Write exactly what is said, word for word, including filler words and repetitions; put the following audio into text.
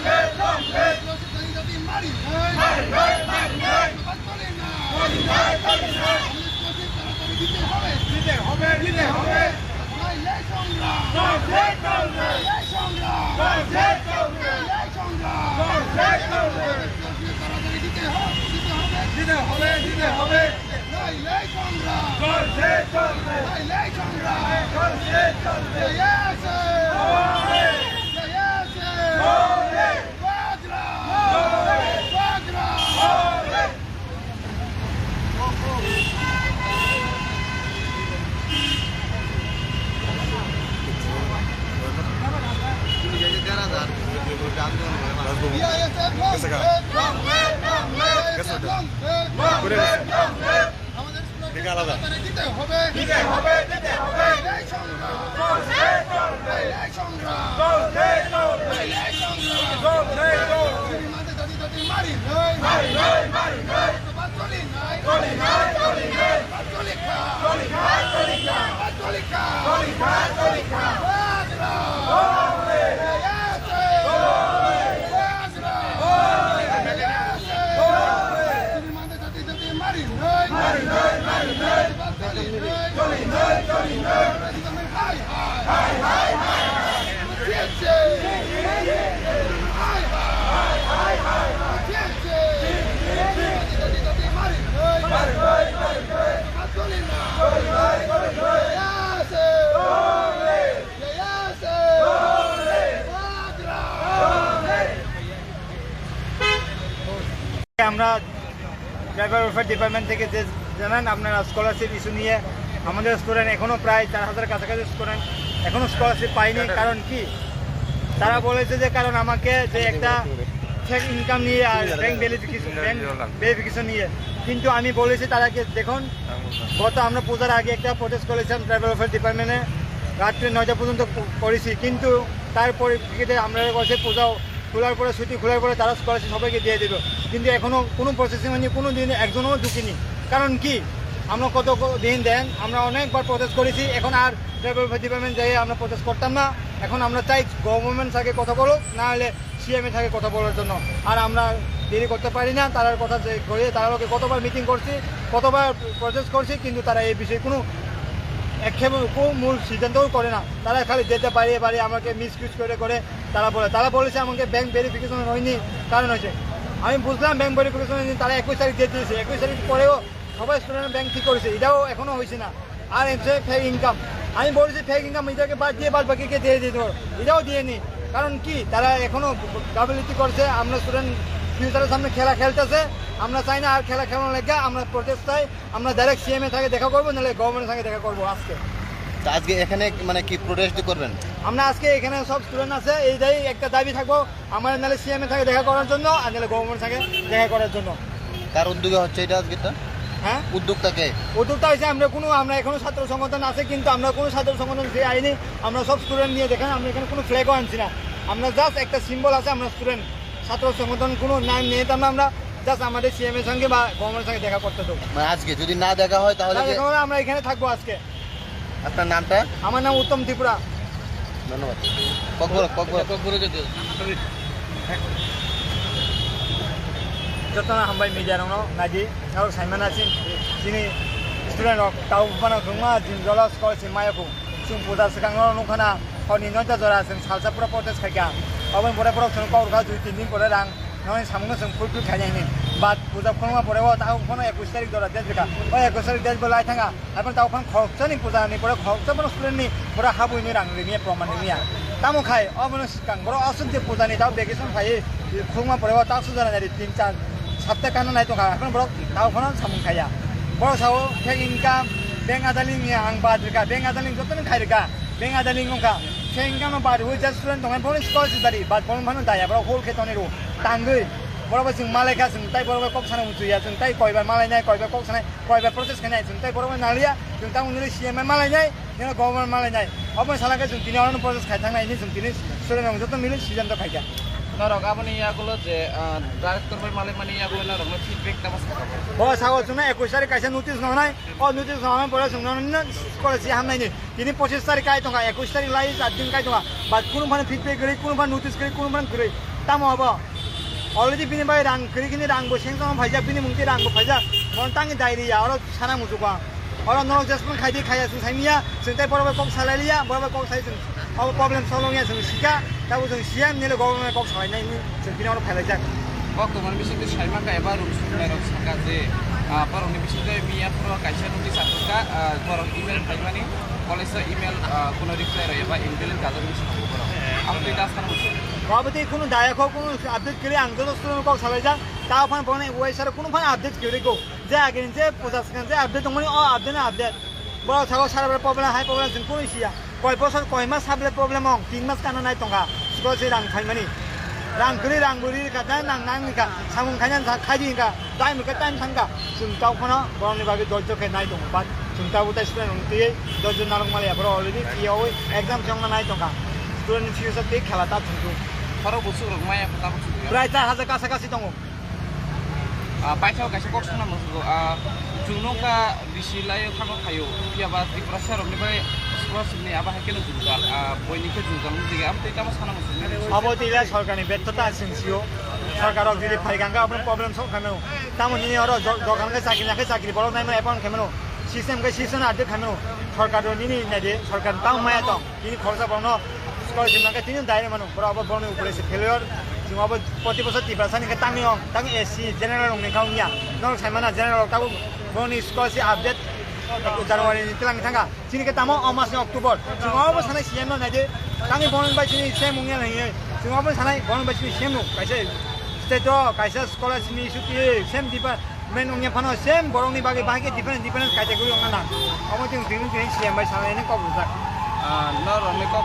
Scholarship দাবি দাবি মারি নাই। মারি নাই, মারি নাই। বাদ চলে না। চলি নাই, চলি নাই। আমাদের scholarship তাড়াতাড়ি দিতে হবে। দিতে হবে, দিতে হবে। নাইলে সংগ্রাম। চলবে, চলবে। নাইলে সংগ্রাম। চলবে, চলবে। নাইলে সংগ্রাম। চলবে, চলবে। আমাদের scholarship তাড়াতাড়ি দিতে হবে, দিতে হবে। দিতে হবে, দিতে হবে। নাইলে সংগ্রাম। চলবে, চলবে। নাইলে সংগ্রাম। চলবে, চলবে। জয় আছে। হবে। জয় আছে। হবে। বাগড়া! বাগড়া! বিআইএসএফ long live! গেছে গা। বিআইএসএফ long live! ঘুরে গেছে। আমাদের দিকে আলাদা। দিতে হবে। দিতে হবে, দিতে হবে। এই সংগ্রাম। চলছে, চলবে। এই সংগ্রাম। চলছে, চলবে। এই সংগ্রাম। চলছে, চলবে। চুরি মাঝে দাদি দাদি মারি নাই। মারি নাই, মারি নাই। বাদ চলি নাই। চলি নাই, চলি নাই। বাদ চলি খা। চলি খা, চলি খা। বাদ চলি খা। চলি খা, চলি খা। বাগড়া। চলবে। এই আছে। চলবে। বাগড়া। চলবে। এই আছে। চলবে। চুরি মাঝে আমরা ট্রাইবাল ওয়েলফেয়ার ডিপার্টমেন্ট থেকে যে জানান আপনারা স্কলারশিপ ইস্যু নিয়ে, আমাদের স্টুডেন্ট এখনো প্রায় চার হাজার কাছাকাছি স্টুডেন্ট এখনো স্কলারশিপ পায়নি। কারণ কি? তারা বলেছে যে কারণ আমাকে যে একটা ফেক ইনকাম নিয়ে আর ব্যাংক ভেরিফিকেশন, ব্যাংক ভেরিফিকেশন নিয়ে। কিন্তু আমি বলেছি তারাকে, দেখুন, গত আমরা পূজার আগে একটা প্রোটেস্ট করেছিলাম ট্রাইবাল ওয়েলফেয়ার ডিপার্টমেন্টে, রাত্রি নয়টা পর্যন্ত প-, করেছি, কিন্তু তার পরিপ্রেক্ষিতে আমরা বলছে পূজাও খোলার পরে, ছুটি খোলার পরে তারা স্কলারশিপ সবাইকে দিয়ে দিল, কিন্তু এখনো কোনো প্রসেসিং হয়নি, কোনো দিন একজনও ঢুকেনি। কারণ কি? আমরা কত ক-, দিন দেন, আমরা অনেকবার প্রোটেস্ট করেছি, এখন আর ট্রাইবাল ওয়েলফেয়ার ডিপার্টমেন্ট যাই আমরা প্রোটেস্ট করতাম না। এখন আমরা চাই গভর্নমেন্ট আগে কথা বলুক, না হলে সিএমএ থাকে কথা বলার জন্য। আর আমরা দেরি করতে পারি না, তারার কথা যে ঘুরে তারা লোকে কতবার মিটিং করছি, কতবার প্রসেস করছি, কিন্তু তারা এই বিষয়ে কোনো একক্ষেপে কোনো মূল সিদ্ধান্তও করে না। তারা খালি যেতে পারে পারে আমাকে মিসইউজ করে করে তারা বলে, তারা বলেছে আমাকে ব্যাংক ভেরিফিকেশন হয়নি, কারণ হয়েছে। আমি বুঝলাম ব্যাংক ভেরিফিকেশন হয়নি, তারা একুশ তারিখ ডেট দিয়েছে, একুশ তারিখ পরেও সবাই স্টুডেন্ট ব্যাংক ঠিক করেছে, এটাও এখনো হয়েছে না। আর এমসে ফেক ইনকাম, আমি বলেছি ফেক ইনকাম এটাকে বাদ দিয়ে বাদ বাকিকে দিয়ে দিতে হবে, এটাও দিয়েনি। কারণ কি? তারা এখনো গাফিলতি করছে। আমরা স্টুডেন্ট ফিউচারের সামনে খেলা খেলতেছে, আমরা চাই না আর খেলা খেলানো লেগে। আমরা প্রোটেস্ট চাই, আমরা ডাইরেক্ট সিএমএ থাকে দেখা করবো, নাহলে গভর্নমেন্টের সঙ্গে দেখা করবো আজকে। তো আজকে এখানে মানে কি প্রোটেস্ট করবেন? আমরা আজকে এখানে সব স্টুডেন্ট আছে, এইটাই একটা দাবি থাকবো, আমার নাহলে সিএমএ থাকে দেখা করার জন্য, আর নাহলে গভর্নমেন্ট থাকে দেখা করার জন্য। কার উদ্যোগে হচ্ছে এটা আজকে তো? হ্যাঁ? উদ্যোক্তা কে? উদ্যোক্তা হয়েছে আমরা কোনো, আমরা এখনো ছাত্র সংগঠন আছে, কিন্তু আমরা কোনো ছাত্র সংগঠন যে আইনি, আমরা সব স্টুডেন্ট নিয়ে দেখেন, আমরা এখানে কোনো ফ্ল্যাগও আনছি না। আমরা জাস্ট একটা সিম্বল আছে, আমরা স্টুডেন্ট, ছাত্র সংগঠন কোনো নাম নিয়ে তো আমরা, আমরা জাস্ট আমাদের সিএমএ সঙ্গে বা গভর্নমেন্টের সঙ্গে দেখা করতে দেবো। মানে আজকে যদি না দেখা হয় তাহলে তাহলে যে এখন আমরা এখানে থাকবো আজকে। আপনার নামটা? আমার নাম উত্তম ত্রিপুরা। ধন্যবাদ। কক্সবরক, কক্সবরক। কক্সবরক যেতে। Jotona hambai media rokno naidi, norok saimana chini student rok tau phano khwngma jin jola scholarship maya kho. Chwng puja swkang no nukha na, horni noita jora chwng salsa pura protest khaikha. Aboni pore borok chwng kok rwkha dui tin din pore rang. Noni samungno chwng fulfill khainai hwnwi. But puja khulma pore o tao phano ekush tarik jora date rwkha. O ekush tarik date bo lai thanga. Haphano tao phano khoroksa ni puja ni pore khoroksa phano student ni pore habwi ni rang rimiya proman rimiya. Tamo khai o bono swkang borok aswk je puja ni tao vacation phai khulma pore o tao suja nai tin char sapta kana nai tongkha. Haphano borok tao phano samung khaiya. Borok sao fake income, bank adaling ni ang bad rwkha, bank adaling joto ni khai rwkha. Bank adaling wngkha. Fake income no bad hui just student tongmani borok ni scholarship bari, but borok phano daya borok hold khe tonwi rwo. Tangwi. Borok bai chwng malai kha, chwng tai borok bai kok sana muchung ya, chwng tai koi bai malai nai, koi bai kok sanai, koi bai protest khainai, chwng tai borok bai naliya, chwng tamo nini C M bai malai nai, nini government malai nai. Obo sana khe chwng tini oro protest khai thangnai hinwi chwng tini student rok joto mili siddhanto khaikha. Norok aboni yagulo je, ah, director bai malai mani yagulo norokno feedback tamo sakha bo? Bo sago chwngno ekush tarik kaisa notice nonai, o notice nonai pore chwngno nini college hamnaini. Tini pochis tarik kai tongkha, ekush tarik lai char din kai tongkha. But kunu phano feedback kwrwi, kunu phano notice kwrwi, kunu phano kwrwi. Tamo abo? Already bini bai rang kwrwi kini rang bo sengtong phaijak, bini mungti rang bo phaijak. Mon tangi diary ya, oro sana muchukha. Oro norok jesmani khaidi khaiya chwng saimiya, chwng tai borok bai kok salai liya, borok bai kok sai chwng. Abo problem solve wngya chwng sika, tabo chwng C M nile government kok salai nai. Chwng tini oro phailaijak. Bo kwbangni bisingtwi saimaka eba rwngsuknairok saka je, ah, borokni bisingtwi miya phuru kaisa notice aphurkha, ah, borok email phaimani, college o email, ah, kuno reply rw eba invalid gajak wngwi swnamgo borok. Abo twi das khana muchung. Bo abo twi kunu daya kho, kunu update kwrwi, ang joto student kok salaijak, ta phano bono waisa kunu phano update kwrwi kho. Je agini je puja swkang je update tongmani, o update na update. Borok sago sara problem, hai problem chwng kunu siya. Koi bosor koi mas sable problem ong, tin mas kana nai tongkha. Scholarship rang phaimani. Rang kwrwi rang bwrwi ka, dai nang nang ni ka, samung khaina sa khaidi ka, dai mukhe time thangka. Chwng tau phano borokni bagwi dojjo khe nai tongo. But chwng tau tai student rok twi dojjo narwk maliya, borok already twi yawi exam chongna nai tongkha. Student ni future twi khela ta chwng tu. Borok busuk rok maya khe tabuk chwng ya. Prai char hajar kasa kasi tongo. Ah, paithago kaisa kok songna muchungo. Ah, chwng nukha bisi laio thangno phaio. Phiya ba Tiprasa rokni bai scholarship ni abo hai kheno jwngjal. Ah, boini khe jwngjal wngwi tongya. Amo tei tamo sana muchungo. Abo tei ila sorkarni betho ta sing sio. Sorkar rok jodi phai gangga abo problem solve khaimano. Tamo nini oro jo-, dogan khe chakri nakhe chakri borok naimano appoint khaimano. System khe system update khaimano. Sorkar rok nini naidi sorkar tamo maya tong. Tini khoroksa borokno scholarship nangkhe tini direct mano, borok abo borokni upore se failure. Chwng abo proti bosor Tiprasani khe tangwi ong, tang S C general rokni kha wngya. Norok sai mana general rok tabuk borokni scholarship update January ni twlang thangkha. Chini khe tamo o masni October. Chwng abo sanai C M no naidi, tangwi borokni bai chini C M wngya hinwi. Chwng abo sanai borokni bai chini C M no kaisa state o kaisa scholarship ni issue twi same department wngya phano same borokni bagwi bahai khe different different kaisa guri wngna nang. Omo chwng tini tini C M bai sanai ni kok rijak. Ah, norokni kok